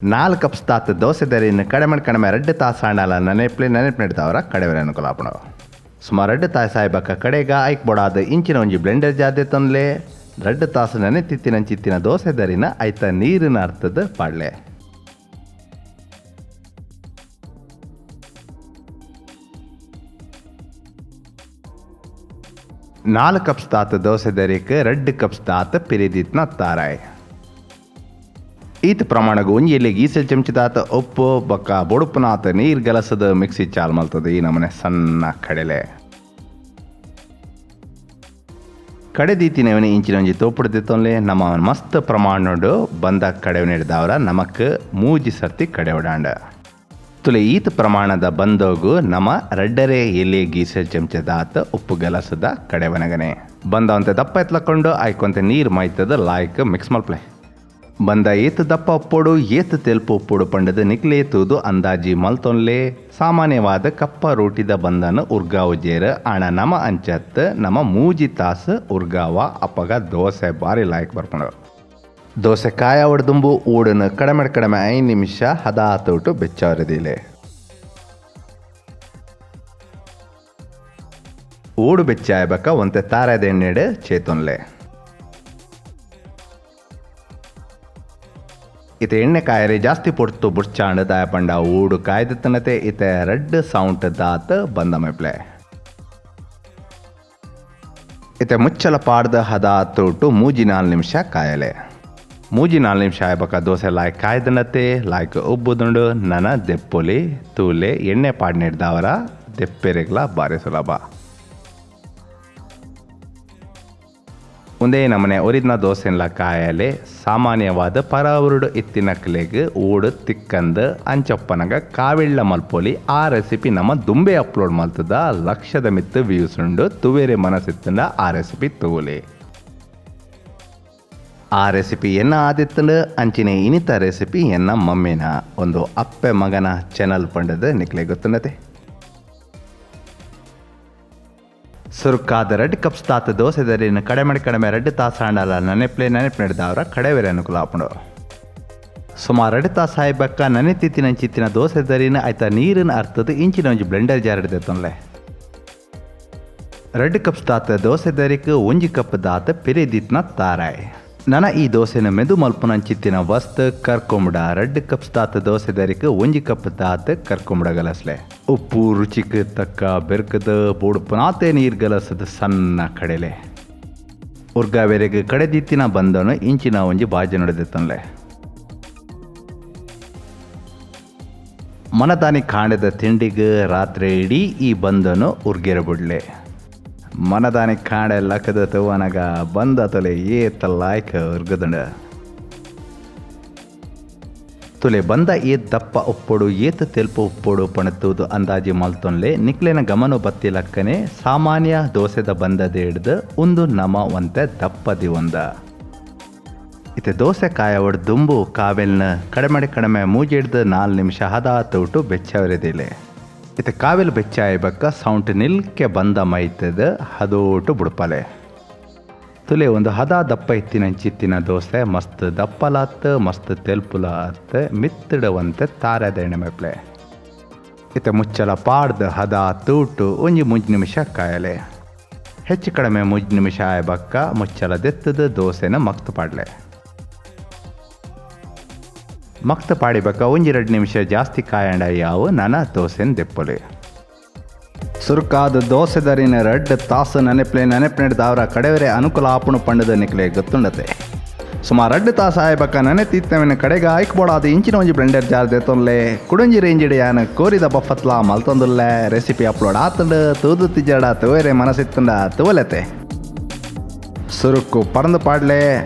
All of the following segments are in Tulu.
4 cups ತಾತ್ ದೋಸೆ ದರಿನ ಕಡಿಮೆ ಕಡಿಮೆ 2 ತಾಸು ಆಂಡಲ ನೆನೆಪ್ಲೆ ನೆನೆಪ್ ನೆಡ್ದವರ ಕಡೆವರೆ ಅನುಕೂಲ ಆಪುಂಡು. ಸುಮಾರು 2 ತಾಸು ಆಯ್ಬಕ್ಕ ಕಡೆಗ ಐಕ್ ಬೊಡಾದ ಇಂಚಿನ ಒಂಜಿ ಬ್ಲೆಂಡರ್ ಜಾದೆ ತೊಂದ್ಲೆ 2 ತಾಸು ನೆನೆತಿತ್ತಿನಂಚಿತ್ತಿನ ದೋಸೆ ದರಿನ ಐತ ನೀರಿನ ಅರ್ಥದ ಪಾಡ್ಲೆ. 4 ಕಪ್ಸ್ ತಾತ ದೋಸೆ ದರಿಕ್ 2 ಕಪ್ಸ್ ತಾತ ಪಿರಿದಿತ್ನ ತಾರಾಯ್. ಈತ ಪ್ರಮಾಣಗ್ ಒಂಜಿ ಎಲ್ಲಿ ಗೀಸಲ್ ಚಮಚದಾತ ಉಪ್ಪು ಬೊಕ್ಕ ಬೊಡುಪುನಾತ ನೀರ್ ಗಲಸದ ಮಿಕ್ಸಿ ಚಾಲ್ ಮಲ್ತದ ಈ ನಮನೆ ಸಣ್ಣ ಕಡಲೆ. ಕಡೆದೀತಿನವನಿ ಇಂಚಿನ ಒಂಜಿ ತೋಪುಡ್ದಿತ್ತೊನ್ಲೆ ನಮ್ಮ ಮಸ್ತ್ ಪ್ರಮಾಣಡು ಬಂದ ಕಡೆವ್ ನೀಡಿದವರ ನಮಕ್ 3 ಸರ್ತಿ ಕಡೆ ಓಡಾಂಡ. ತುಲೆ ಈತ ಪ್ರಮಾಣದ ಬಂದೋಗು ನಮ್ಮ 2.5 ಎಲೆ ಗೀಸಲ್ ಚಮಚದಾತ ಉಪ್ಪು ಗಲಸದ ಕಡೆವನಗನೆ ಬಂದವಂತೆ ದಪ್ಪ ಎತ್ಲಕೊಂಡು ಆಯ್ಕೊಂತೆ ನೀರ್ ಮೈತದ ಲಾಯ್ಕ್ ಮಿಕ್ಸ್ ಮಲ್ಪ್ಲೆ. ಬಂದ ಏತು ದಪ್ಪ ಉಪ್ಪೋಡು ಏತು ತೆಲ್ಪು ಉಪ್ಪೋಡು ಪಂಡದ ನಿಕ್ಲೆ ತೂದು ಅಂದಾಜಿ ಮಲ್ತೊನ್ಲೆ. ಸಾಮಾನ್ಯವಾದ ಕಪ್ಪ ರೋಟಿದ ಬಂದನ ಉರ್ಗಾವು ಜೇರ ಆಣ ನಮ ಅಂಚತ್ ನಮ 3 ತಾಸು ಉರ್ಗಾವ ಅಪ್ಪಗ ದೋಸೆ ಬಾರಿ ಲಾಯ್ಕ್ ಬರ್ಪುಂಡು. ದೋಸೆ ಕಾಯ ಒಡ್ದುಂಬು ಓಡನು ಕಡಿಮೆ ಕಡಿಮೆ 5 ನಿಮಿಷ ಹದಾತೋಟು ಬೆಚ್ಚಾರದಿಲೆ. ಓಡು ಬೆಚ್ಚಾಯಬಕ್ಕ ಒಂತೆ ತಾರದ ಎಣ್ಣೆಡೆ ಚೇತೊನ್ಲೆ. ಇತ ಎಣ್ಣೆ ಕಾಯರೆ ಜಾಸ್ತಿ ಪೊಡ್ತು ಬುಡ್ಚಾಂಡ ದಾಯಪಂಡ ಓಡು ಕಾಯ್ದತನತೆ ಇತ ರೆಡ್ ಸೌಂಟ್ ದಾತ ಬಂದ ಮೆಪ್ಲೆ. ಇತ ಮುಚ್ಚಲ ಪಾಡ್ದ ಹದ ತೋಟು 3-4 ನಿಮಿಷ ಕಾಯಲೆ. 3-4 ನಿಮಿಷ ಆಯ್ಬಕ ದೋಸೆ ಲಾಯ್ಕ್ ಕಾಯ್ದನತೆ ಲಾಯ್ಕ್ ಉಬ್ಬುದುಂಡು ನನ ದೆಪ್ಪೊಲಿ ತೂಲೆ ಎಣ್ಣೆ ಪಾಡ್ನಿಡ್ದವರ ದೆಪ್ಪೆರೆಗ್ಲ ಬಾರಿ ಸುಲಭ. ಒಂದೇ ನಮನೆ ಒರಿದ್ನ ದೋಸೆನ್ಲ ಕಾಯಲೆ ಸಾಮಾನ್ಯವಾದ ಪರಾವರುಡು ಇತ್ತಿನಕ್ಲೆಗ್ ಓಡು ತಿಕ್ಕಂದು ಅಂಚೊಪ್ಪನಗ ಕಾವಿಳ್ಳ ಮಲ್ಪೊಲಿ. ಆ ರೆಸಿಪಿ ನಮ್ಮ ದುಂಬೆ ಅಪ್ಲೋಡ್ ಮಲ್ತದ ಲಕ್ಷದ ಮಿತ್ತು ವ್ಯೂಸ್ ಉಂಡು. ತುವೇರೆ ಮನಸ್ಸಿತ್ತಂಡ ಆ ರೆಸಿಪಿ ತೂಲೆ. ಆ ರೆಸಿಪಿ ಎನ್ನ ಆದಿತ್ತಂಡು ಅಂಚಿನೆ ಇನಿತ ರೆಸಿಪಿ ಎನ್ನ ಮಮ್ಮಿನ ಒಂದು ಅಪ್ಪೆ ಮಗನ ಚಾನಲ್ ಪಂಡದ ನಿಕ್ಲೆ ಗೊತ್ತುಂಡತೆ. ಸುರುಕಾದ 2 ಕಪ್ಸ್ ತಾತ ದೋಸೆ ದರಿನ ಕಡಿಮೆ ಕಡಿಮೆ 2 ತಾಸು ಆಂಡಲ ನೆನೆಪ್ಲೆ ನೆನೆಪ್ ನಡೆದವರ ಕಡೆವೆರೆ ಅನುಕೂಲ ಆಪುಂಡು. ಸುಮಾರು 2 ತಾಸು ಆಯ್ಬಕ್ಕ ನೆನೆತಿತ್ತಿನಂಚಿತ್ತಿನ ದೋಸೆ ದರಿನ ಆಯ್ತ ನೀರಿನ ಅರ್ಥದ ಇಂಚಿನ ಒಂಜಿ ಬ್ಲೆಂಡರ್ ಜಾರ್ ಹಿಡ್ದೆತ್ತೊನ್ಲೆ. 2 ಕಪ್ಸ್ ತಾತ ದೋಸೆ ದರಿಕ್ 1 ಕಪ್ ದಾತ ಪಿರಿದಿತ್ನ ತಾರಾಯ್. ನನ ಈ ದೋಸೆನ ಮೆದು ಮಲ್ಪುನಂಚಿತ್ತಿನ ವಸ್ತು ಕರ್ಕೊಂಬುಡ. 2 ಕಪ್ಸ್ ತಾತ ದೋಸೆ ದರಿಕ್ 1 ಕಪ್ ದಾತ ಕರ್ಕೊಂಬುಡ ಗಲಸ್ಲೆ. ಉಪ್ಪು ರುಚಿಕ್ ತಕ್ಕ ಬೆರ್ಕದ ಬೋಡುಪುನಾತೆ ನೀರ್ ಗಲಸದ ಸಣ್ಣ ಕಡೆಲೆ. ಉರ್ಗಾವೆರೆಗ್ ಕಡೆದಿತ್ತಿನ ಬಂದನು ಇಂಚಿನ ಒಂಜಿ ಬಾಜಿ ನಡೆದಿತ್ತನ್ಲೆ. ಮನದಾನಿ ಕಾಂಡದ ತಿಂಡಿಗ್ ರಾತ್ರಿ ಇಡೀ ಈ ಬಂದನು ಉರ್ಗೆರ ಬುಡ್ಲೆ. ಮನದಾನಿ ಕಾಂಡೆ ಲಕ್ಕದ ತವನಗ ಬಂದ ತೊಲೆ ಏತ ಲಾಯ್ಕ ಉರ್ಗದಂಡ. ತುಲೆ ಬಂದ ಏತ್ ದಪ್ಪ ಉಪ್ಪೊಡು ಏತ್ ತೆಲ್ಪು ಉಪ್ಪೊಡು ಪಣತೂದು ಅಂದಾಜಿ ಮಲ್ತೊನ್ಲೆ. ನಿಕ್ಲೆನ ಗಮನ ಬತ್ತಿ ಲಕ್ಕನೆ ಸಾಮಾನ್ಯ ದೋಸೆದ ಬಂದದೇಡ್ದು ಒಂದು ನಮ ಒಂತೆ ದಪ್ಪದಿ ಒಂದ. ಇತ್ತೆ ದೋಸೆ ಕಾಯವಡ್ ದುಂಬು ಕಾವೆಲ್ನ ಕಡಿಮೆ ಕಡಿಮೆ 3-4 ನಿಮಿಷ ಹದ ತೋಟು ಬೆಚ್ಚವರೆದಿಲೆ. ಇತ್ತೆ ಕಾವೆಲ್ ಬೆಚ್ಚಾಯ ಬಕ್ಕ ಸೌಂಟ್ ನಿಲ್ಕೆ ಬಂದ ಮೈತದ ಹದೋಟು ಬುಡ್ಪಲೆ. ತುಲೆ ಒಂದು ಹದ ದಪ್ಪ ಇತ್ತಿನಂಚಿತ್ತಿನ ದೋಸೆ ಮಸ್ತ್ ದಪ್ಪಲಾತ್ ಮಸ್ತ್ ತೆಲ್ಪುಲಾತ್ ಮಿತ್ತಿಡವಂತೆ ತಾರದ ಎಣ್ಣೆ ಮೆಪ್ಲೆ. ಇತ್ತೆ ಮುಚ್ಚಲ ಪಾಡ್ದು ಹದ ತೂಟು ಒಂಜಿ 3 ನಿಮಿಷ ಕಾಯಲೆ. ಹೆಚ್ಚು ಕಡಿಮೆ 3 ನಿಮಿಷ ಆಯ ಬಕ್ಕ ಮುಚ್ಚಲ ದೆತ್ತದ ದೋಸೆನ ಮಕ್ತು ಪಾಡ್ಲೆ. ಮಕ್ತ ಪಾಡಿಬಕ್ಕ ಒಂಜಿ 2 ನಿಮಿಷ ಜಾಸ್ತಿ ಕಾಯಂಡ ಯಾವು ನನ ದೋಸೆನ ದೆಪ್ಪೊಲಿ. ಸುರುಕಾದ ದೋಸೆ ದರಿನ 2 ತಾಸು ನೆನೆಪ್ಲೆ ನೆನೆಪ್ ನಡೆದವರ ಕಡೆವರೆ ಅನುಕೂಲ ಆಪುಣು ಪಂಡದ ನಿಕ್ಲೆ ಗೊತ್ತುಂಡತೆ. ಸುಮಾರು 2 ತಾಸು ಆಯ್ಬಕ್ಕ ನೆನೆತಿತ್ತವಿನ ಕಡೆಗ ಆಯ್ಕ್ಬೋಡಾದ ಇಂಚಿನ ಒಂಜಿ ಬ್ಲೆಂಡರ್ ಜಾರ್ ದೆತ್ತೊನ್ಲೆ. ಕುಡಂಜಿ ರೇಂಜಿಡ್ ಯಾನ್ ಕೋರಿದ ಬಫತ್ಲಾ ಮಲ್ತೊಂದುಲ್ಲೆ. ರೆಸಿಪಿ ಅಪ್ಲೋಡ್ ಆತಂಡು ತೂದು ತಿಜಡ ತುವೇರೆ ಮನಸ್ಸಿತ್ತಂಡ ತುವಲೆತೆ. ಸುರುಕು ಪರಂದು ಪಾಡ್ಲೆ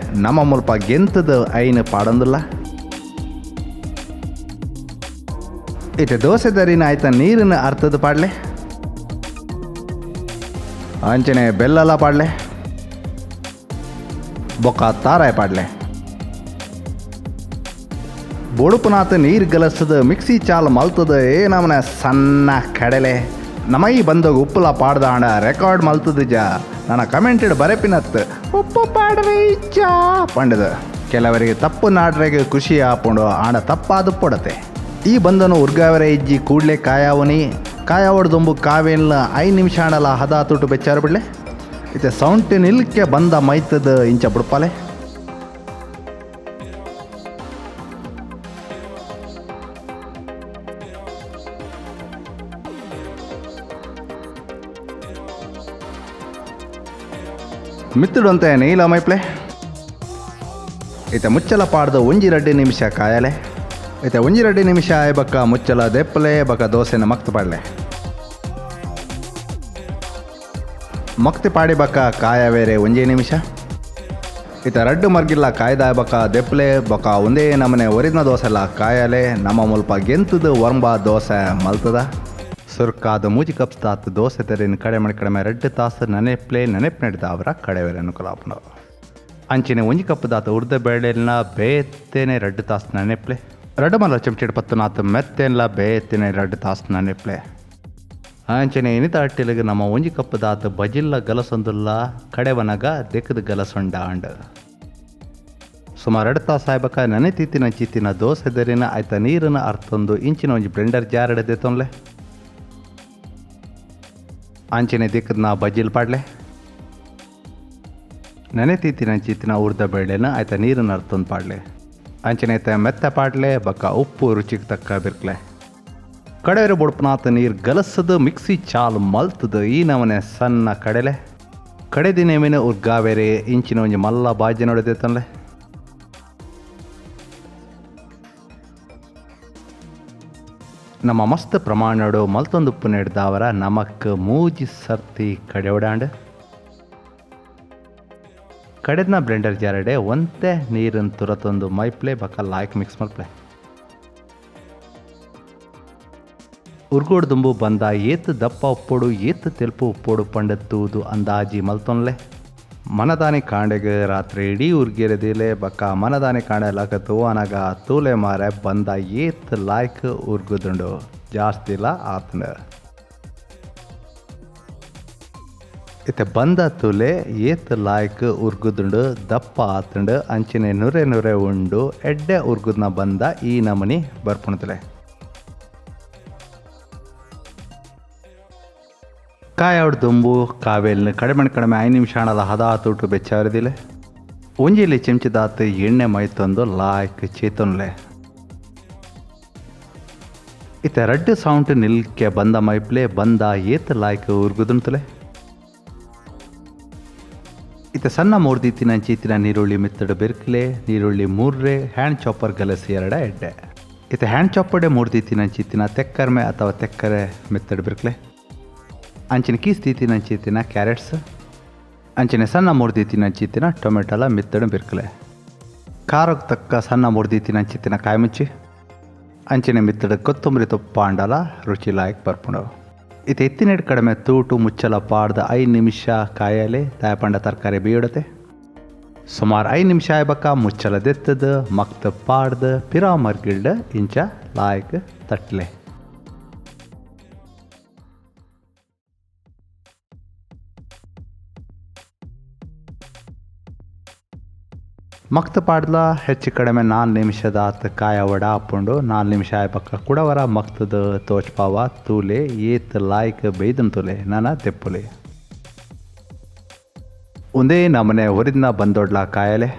ನಮ್ಮ ಮುಲ್ಪ ಗೆಂತದ ಐನು ಪಾಡಂದುಲ್ಲ. ಇತ್ತೆ ದೋಸೆ ದರಿನ ಆಯ್ತ ನೀರಿನ ಅರ್ಥದ ಪಾಡ್ಲೆ. ಅಂಚನೆ ಬೆಲ್ಲಲ ಪಾಡ್ಲೆ. ಬೊಕ್ಕ ತಾರಾಯ್ ಪಾಡ್ಲೆ. ಬೊಡುಪುನಾತ ನೀರು ಗಲಸದ ಮಿಕ್ಸಿ ಚಾಲ್ ಮಲ್ತದ ಏ ನಮನ ಸಣ್ಣ ಕಡಲೆ. ನಮೈ ಬಂದಾಗ ಉಪ್ಪುಲ ಪಾಡ್ದ ಹಣ ರೆಕಾರ್ಡ್ ಮಲ್ತದ ಜ ನನ್ನ ಕಮೆಂಟೆಡ್ ಬರೆಪಿನತ್ ಉಪ್ಪು ಪಾಡ್ರೆ ಇಚ್ಚಾ ಪಂಡದ. ಕೆಲವರಿಗೆ ತಪ್ಪು ನಾಡ್ರೆಗೆ ಖುಷಿ ಆಪುಂಡು, ಆಂಡ ತಪ್ಪಾದು ಪೊಡತೆ. ಈ ಬಂದನು ಉರ್ಗಾವರೆ ಇಜ್ಜಿ ಕೂಡ್ಲೆ ಕಾಯಾವನಿ ಕಾಯಾವಡ್ದೊಂಬು ಕಾವೇನ್ಲ 5 ನಿಮಿಷ ಆಂಡಲ ಹದ ತುಟು ಬೆಚ್ಚಾರು ಬಿಡ್ಲೆ. ಇತ್ತೆ ಸೌಂಟ್ ನಿಲ್ಕೆ ಬಂದ ಮೈತದ ಇಂಚ ಬುಡ್ಪಾಲೆ. ಮಿತ್ತುಡಂತೆ ನೀಲ ಮೈಪ್ಲೆ. ಇತ್ತೆ ಮುಚ್ಚಲ ಪಾಡ್ದು 1-2 ನಿಮಿಷ ಕಾಯಲೆ. ಇತ್ತೆ 1-2 ನಿಮಿಷ ಆಯ್ ಬಕ್ಕ ಮುಚ್ಚಲ ದೆಪ್ಪಲೆ ಬಕ್ಕ ದೋಸೆನ ಮಕ್ತು ಪಾಡ್ಲೆ. ಮಕ್ತಿ ಪಾಡಿ ಬಕ್ಕ ಕಾಯ ಬೇರೆ 1 ನಿಮಿಷ. ಇತ್ತ ರಡ್ಡು ಮರ್ಗಿಲ್ಲ ಕಾಯ್ದ ಬಕ್ಕ ದೆಪ್ಪಲೆ ಬಕ್ಕ ಒಂದೇ ನಮನೆ ಒರಿನ ದೋಸೆಲ್ಲ ಕಾಯಲೆ. ನಮ್ಮ ಮುಲ್ಪ ಗೆಂತದ ವರ್ಂಬ ದೋಸೆ ಮಲ್ತದ. ಸುರ್ಕಾದ ಮೂಜಿ ಕಪ್ಸ್ ತಾತು ದೋಸೆ ತೆರಿನ ಕಡಿಮೆ ಕಡಿಮೆ 2 ತಾಸು ನೆನೆಪ್ಲೆ ನೆನೆಪ್ ನಡೆದ ಅವರ ಕಡೆವೇರೆ ಅನುಕೂಲ ಆಪುಂಡು. ಅಂಚಿನ 1 ಕಪ್ ದಾತ ಉರ್ದ ಬೇಳೆಲ್ನ ಬೇತ್ತೇನೆ 2 ತಾಸು ನೆನೆಪ್ಲೆ. 2 ಮಲ್ಲ ಚಮಚೆಡ್ ಪತ್ತು ನಾತು ಮೆತ್ತೇನ್ಲ ಬೇತ್ತೇನೆ 2 ತಾಸು ನೆನೆಪ್ಲೆ. ಅಂಚನೆ ಇನಿತ ಅಟ್ಟಿಲಿಗೆ ನಮ್ಮ 1 ಕಪ್ ದಾತ ಬಜಿಲ್ಲ ಗಲಸೊಂದುಲ್ಲ ಕಡೆವನಗ ದೆಕ್ಕದ ಗಲಸೊಂಡ ಅಂಡ್. ಸುಮಾರು 2 ತಾಸು ಆಯ್ಬಕ ನೆನೆ ತಿತ್ತಿನ ಚಿತ್ತಿನ ದೋಸೆ ದರಿನ ಆಯ್ತ ನೀರನ್ನ ಅರ್ತೊಂದು ಇಂಚಿನ ಒಂಜಿ ಬ್ಲೆಂಡರ್ ಜಾರ್ ಹಿಡಿದೆತ್ತೊನ್ಲೆ. ಅಂಚನೆ ದಿಕ್ಕದ ನಾ ಬಜ್ಜಿಲ್ ಪಾಡ್ಲೆ. ನೆನೆ ತಿತ್ತಿನ ಚಿತ್ತಿನ ಉರ್ದ ಬೇಳೆನ ಆಯ್ತ ನೀರನ್ನ ಅರ್ತೊಂದು ಪಾಡ್ಲೆ. ಅಂಚನೆ ಐತ ಮೆತ್ತ ಪಾಡ್ಲೆ ಬಕ್ಕ ಉಪ್ಪು ರುಚಿಗೆ ತಕ್ಕ ಬಿರ್ಕ್ಲೆ. ಕಡೆಯರು ಬೊಡ್ಪನಾತ ನೀರು ಗಲಸದು ಮಿಕ್ಸಿ ಚಾಲು ಮಲ್ತದು ಈ ನಮನೆ ಸಣ್ಣ ಕಡಲೆ. ಕಡೆ ದಿನ ಉರ್ಗಾವೇರೆ ಇಂಚಿನ ಒಂಜಿ ಮಲ್ಲ ಬಾಜಿ ನೋಡಿದೆತ್ತನ್ಲೆ. ನಮ್ಮ ಮಸ್ತ್ ಪ್ರಮಾಣಡು ಮಲ್ತೊಂದುಪ್ಪು ನೆಡ್ದಾವರ ನಮಕ್ ಮೂಜಿ ಸರ್ತಿ ಕಡೆ ಓಡಾಂಡ್. ಕಡೆದ್ನ ಬ್ಲೆಂಡರ್ ಜಾರಡೆ ಒಂತೆ ನೀರನ್ನು ತುರತೊಂದು ಮೈಪ್ಲೆ ಬಕ್ಕ ಲಾಯ್ಕ್ ಮಿಕ್ಸ್ ಮಲ್ಪ್ಲೆ. ಉರ್ಗೋಡ್ ದುಂಬು ಬಂದ ಏತ್ ದಪ್ಪ ಉಪ್ಪೋಡು ಏತ್ ತೆಲ್ಪು ಉಪ್ಪೋಡು ಪಂಡ ತೂದು ಅಂದಾಜಿ ಮಲ್ತೊನ್ಲೆ. ಮನದಾನಿ ಕಾಂಡೆಗೆ ರಾತ್ರಿ ಇಡೀ ಉರ್ಗಿರದಿಲೆ ಬಕ್ಕ ಮನದಾನಿ ಕಾಂಡೆ ಲಕ ತೂವನಗ ತೂಲೆ ಮಾರೆ ಬಂದ ಏತ್ ಲಾಯ್ಕ್ ಉರ್ಗುದುಂಡು ಜಾಸ್ತಿಲ ಆತನ. ಇತ್ತೆ ಬಂದ ತುಲೆ ಏತ್ ಲಾಯ್ಕ್ ಉರ್ಗುದುಂಡು ದಪ್ಪ ಆತಂಡು ಅಂಚಿನೆ ನುರೆ ನುರೆ ಉಂಡು ಎಡ್ಡೆ ಉರ್ಗುದ್ನ ಬಂದ ಈ ನಮನಿ ಬರ್ಪುಣತಲೆ. ಕಾಯಾವಡ್ ದುಂಬು ಕಾವೇಲ್ನ ಕಡಿಮೆ ಕಡಿಮೆ 5 ನಿಮಿಷ ಹಣದ ಹದ ತೂಟು ಬೆಚ್ಚಾರದಿಲ್ಲ. ಒಂಜಿಲಿ ಚೆಂಚಿದಾತ ಎಣ್ಣೆ ಮೈತೊಂದು ಲಾಯ್ಕ್ ಚೇತೊನ್ಲೆ. ಇತ್ತ ರಡ್ಡು ಸೌಂಟ್ ನಿಲ್ಕೆ ಬಂದ ಮೈಪ್ಲೆ ಬಂದ ಏತ್ ಲಾಯ್ಕ್ ಉರ್ಗುದುಂತಲೆ. ಇತ್ತ ಸಣ್ಣ ಮೂರ್ದಿತ್ತಿನ ಚೀತಿನ ನೀರುಳ್ಳಿ ಮಿತ್ತಡು ಬೆರ್ಕ್ಲೆ ನೀರುಳ್ಳಿ ಮೂರ್ರೆ ಹ್ಯಾಂಡ್ ಚಾಪರ್ ಗಲಸಿ 2 ಎಡ್ಡೆ. ಇತ್ತ ಹ್ಯಾಂಡ್ ಚಾಪರ್ಡೆ ಮೂರ್ದಿತ್ತಿನ ಚೀತಿನ ತೆಕ್ಕರ್ಮೆ ಅಥವಾ ತೆಕ್ಕರೆ ಮಿತ್ತಡು ಬೆರ್ಕ್ಲೆ. ಅಂಚಿನ ಕೀಸ್ ಚೀತಿನ ಕ್ಯಾರೆಟ್ಸ್ ಅಂಚಿನ ಸಣ್ಣ ಮುರ್ದಿತ್ತಿನ ಚೀತಿನ ಟೊಮೆಟೊಲ ಮಿತ್ತಡು ಬಿರ್ಕಲೆ. ಖಾರಕ್ಕೆ ತಕ್ಕ ಸಣ್ಣ ಮುರ್ದಿತ್ತಿನ ಚೀತಿನ ಕಾಯಿ ಮುಚ್ಚಿ ಅಂಚಿನ ಮಿತ್ತಡು ಕೊತ್ತಂಬರಿ ತೊಪ್ಪ ಅಂಡಲ ರುಚಿ ಲಾಯಕ್ ಬರ್ಪುಂಡು. ಇತ್ತ ಎತ್ತಿನೆಡ್ ಕಡಿಮೆ ತೂಟು ಮುಚ್ಚಲ ಪಾಡ್ದ 5 ನಿಮಿಷ ಕಾಯಲೆ ದಾಯಪಂಡ ತರಕಾರಿ ಬೇಯುಡತೆ. ಸುಮಾರು 5 ನಿಮಿಷ ಆಯ್ಬಕ್ಕ ಮುಚ್ಚಲ ದೆತ್ತದ ಮಕ್ತ ಪಾಡ್ದ ಪಿರಾ ಮರ್ಗಿಲ್ಡ ಇಂಚ ಲಾಯಕ್ ತಟ್ಲೆ. ಮಕ್ತ ಪಾಡ್ಲ ಹೆಚ್ಚು ಕಡಿಮೆ 4 ನಿಮಿಷದ ಆತ ಕಾಯ ವಡ ಹಾಕೊಂಡು 4 ನಿಮಿಷ ಆಯ್ಬಕ್ಕ ಕುಡವರ ಮಕ್ತದ ತೋಚ್ಪಾವ ತೂಲೆ ಏತ್ ಲಾಯ್ಕ್ ಬೇಯ್ದನ್ ತೂಲೆ ನಾನ ತೆಪ್ಪುಲೆ. ಒಂದೇ ನಮನೆ ಹೊರಿದ್ನ ಬಂದೊಡ್ಲ ಕಾಯಲೆ.